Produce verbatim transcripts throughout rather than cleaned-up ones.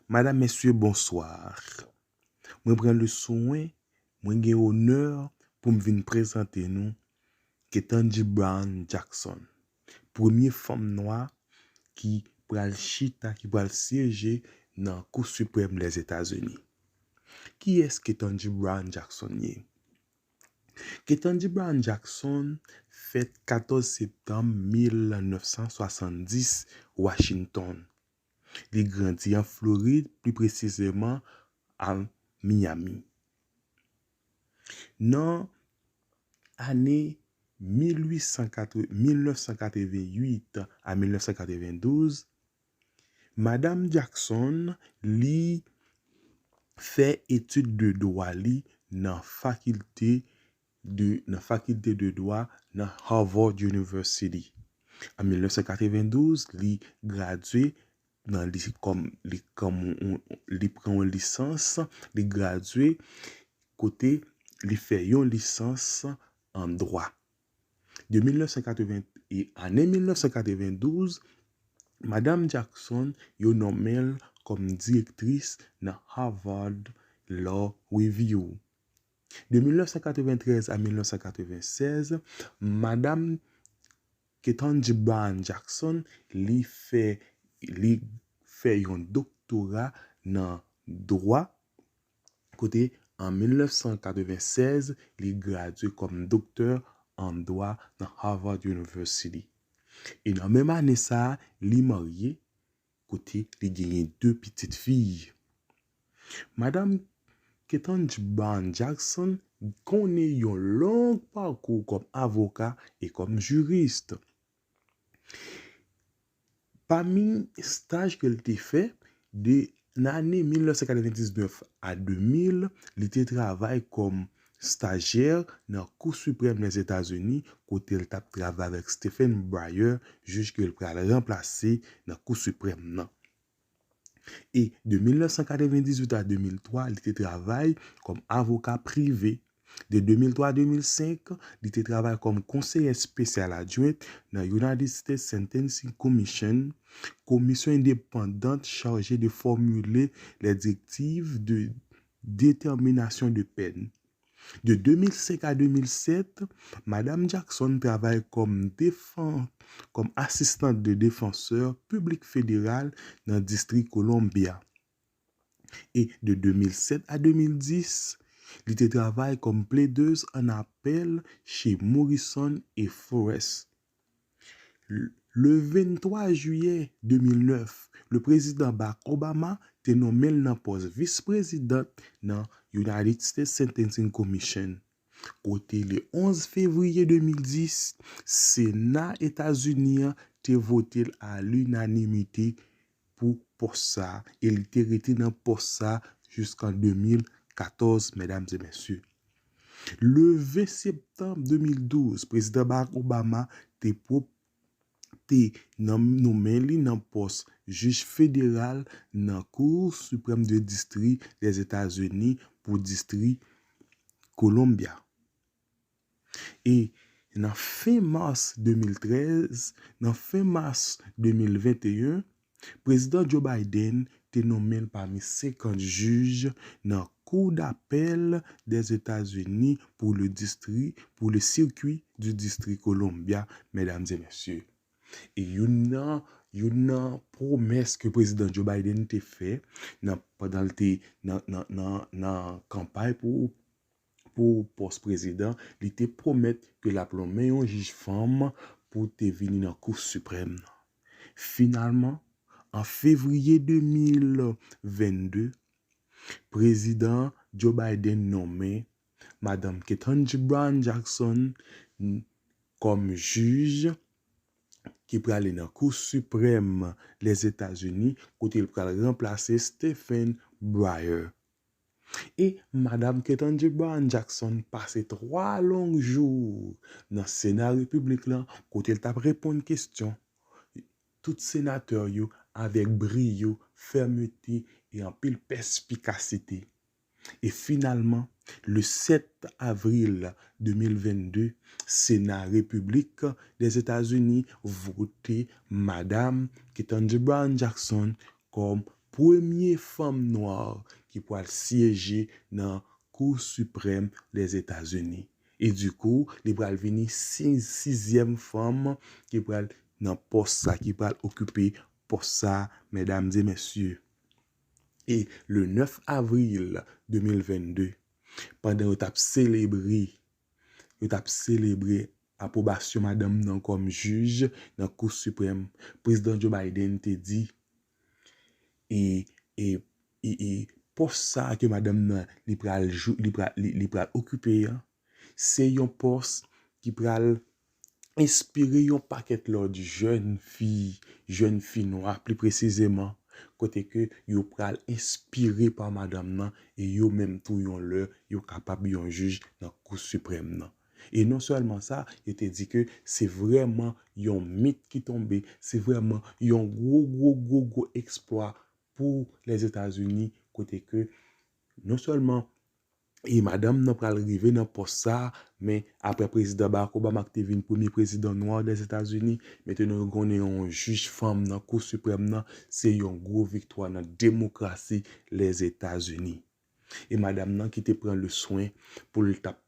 Madam, mesye, bonswa. Mwen pran le swen, mwen gen onè pou m vin prezante nou Ketanji Brown Jackson, premye fanm nwa ki pral chita, ki pral syeje nan Kou Siprèm Lèzetazini. Kiyès Ketanji Brown Jackson ye? Ketanji Brown Jackson fèt katòz septanm mil nèf san swasanndis, Washington. Li grandi an Florid, pli presizeman a Miami. Nan ane mil uit san katreven, mil nèf san katreven uit a mil nèf san katreven douz, Madam Jackson, li fè etid de dwa li nan fakilte de, nan fakilte de dwa nan Harvard University. An mil nèf san katreven douz, li gradye nan li kòm li kòm on- li pran yon lisans, li gradye kote li fè yon lisans an dwa. De mil nèf san katreven e ane mil nèf san katreven douz, Madam Jackson yo nonmen l kòm direktris nan Harvard Law Review. De mil nèf san katreven trèz a mil nèf san katreven sèz, Madam Ketanji Brown Jackson, li fè li fè yon doktora nan dwa, kote an mil nèf san katreven sèz, li gradye kòm doktè an dwa nan Harvard University. E nan menm ane sa a, li marye, kote li genyen de pitit fi. Madam Ketanji Brown Jackson konnen yon long pakou kòm avoka e kòm jiris. Pami staj ke l te fè, de nan ane mil nèf san katreven diznèf a de mil, li te travay kòm stajyè nan Kou Siprèm Lèzetazini, kote l t ap travay avèk Stephen Breyer, jij ke l pral ranplase nan Kou Siprèm nan. E de mil nèf san katreven dizuit a de mil twa, li te travay kòm avoka prive. De de mil twa a de mil senk, li te travay kòm konseyè espesyal adjwent nan United States Sentencing Commission, komisyon endepandant chaje de fòmile les directives de détermination de peine. De de mil senk a de mil sèt, Madam Jackson travay kòm defan, kòm asistant de défenseur public fédéral nan distri Columbia. E de de mil sèt a de mil dis, li te travay kòm pledez an apèl chez Morrison et Forest. Le venntwa jiyè de mil nèf, le prezidan Barack Obama te nonmen l nan pòs vis prezidan nan United States Sentencing Commission. Kote le onz fevriye de mil dis, Sena Etazini an te vote l a linanimite pou pòs sa a, e li te rete nan pòs sa a jiskan de mil katòz, medam e mesye. Le ven septanm de mil douz, prezidan Barack Obama te pwop- te nan- nonmen li nan pòs jij federal nan Kou Siprèm de Distri Lèzetazini pou distri Columbia. E nan fen mas de mil trèz, nan fen mas de mil venteyen, prezidan Joe Biden te nonmen l pami senkant jij nan Kou dapèl Dèzetazini pou le distri, pou le sirkwi di distri Columbia, medam e mesye. E youn nan, youn nan pwomès ke prezidan Joe Biden te fè nan, pandan l te nan, nan, nan, nan kanpay pou, pou pòs prezidan, li te pwomèt ke l ap nonmen yon jij fanm pou te vini nan Kou Siprèm nan. Finalman, an fevriye de mil vennde, prezidan Joe Biden nonmen madanm Ketanji Brown Jackson n- kòm jij ki prale nan Kou Siprèm Lèzetazini, kote l pral ranplase Stephen Breyer. E madanm Ketanji Brown Jackson pase twa long jou nan Sena Repiblik lan, kote l t ap reponn kesyon tout senatè yo avèk briyo, fèmete e anpil pèspikasite. E finalman, le sèt avril de mil vennde, Sena Repiblik Dèzetazini vote madanm Ketanji Brown Jackson kòm premye fanm nwa ki pral syeje nan Kou Siprèm Lèzetazini. E dikou, li pral vini si- sizyèm fanm ki pral nan pòs sa, ki pral okipe pòs sa, medam e mesye. E le nèf avril de mil vennde, pandan yo t ap selebre, yo t ap selebre apwobasyon madanm nan kòm jij nan Kou Siprèm, Prezidan Joe Biden te di, e, e, e, e pòs sa ke madanm nan li pral jou, li pral, li, li pral okipe an, se yon pòs ki pral enspire yon pakèt lòt jèn fi, jèn fi nwa pli presizeman, kote ke yo pral enspire pa madanm nan e yo menm tou yon lè yo kapab yon jij nan Kou Siprèm nan. E non sèlman sa, yo te di ke se vrèman yon mit ki tonbe, se vrèman yon gwo, gwo, gwo, gwo eksplwa pou Lèzetazini, kote ke non sèlman e madanm nan pral rive nan pòs sa, men apre Prezidan Barack Obama ki te vin premye prezidan nwa Lèzetazini, mentnan yo konnen yon jij fanm nan Kou Siprèm nan, se yon gwo viktwa nan demokrasi Lèzetazini. E madanm nan ki te pran le swen pou l t ap,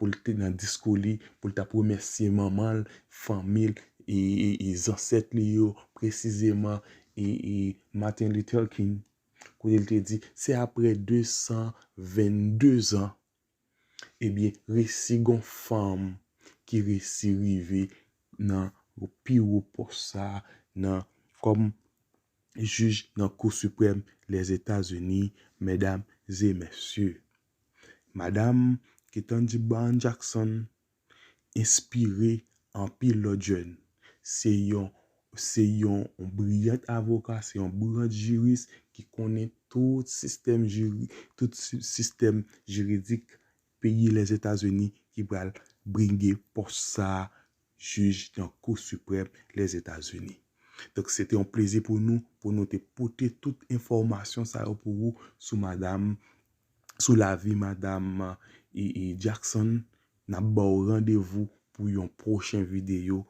pou l te nan diskou li, pou l t ap remèsye manman l, fanmi l, e, e, e zansèt li yo, presizeman, e, e Martin Luther King, kote l te di, se apre de san vennde zan, ebyen, resi gon fanm ki resi rive nan pi wo pòs sa, nan, kòm jij nan Kou Siprèm Lèzetazini, medam e mesye. Madanm Ketanji Brown Jackson enspire anpil lòt jèn. Se yon, se yon briyant avoka, se yon briyant jiris ki konnen tout sistèm jiri, tout si- sistèm jiridik peyi Lèzetazini ki pral bringe pòs sa jij nan Kou Siprèm Lèzetazini. Donk, se te yon plezi pou nou, pou nou te pote tout enfòmasyon sa yo pou ou sou madanm, sou lavi madanm e, e Jackson. N ap ba w randevou pou yon pwochen videyo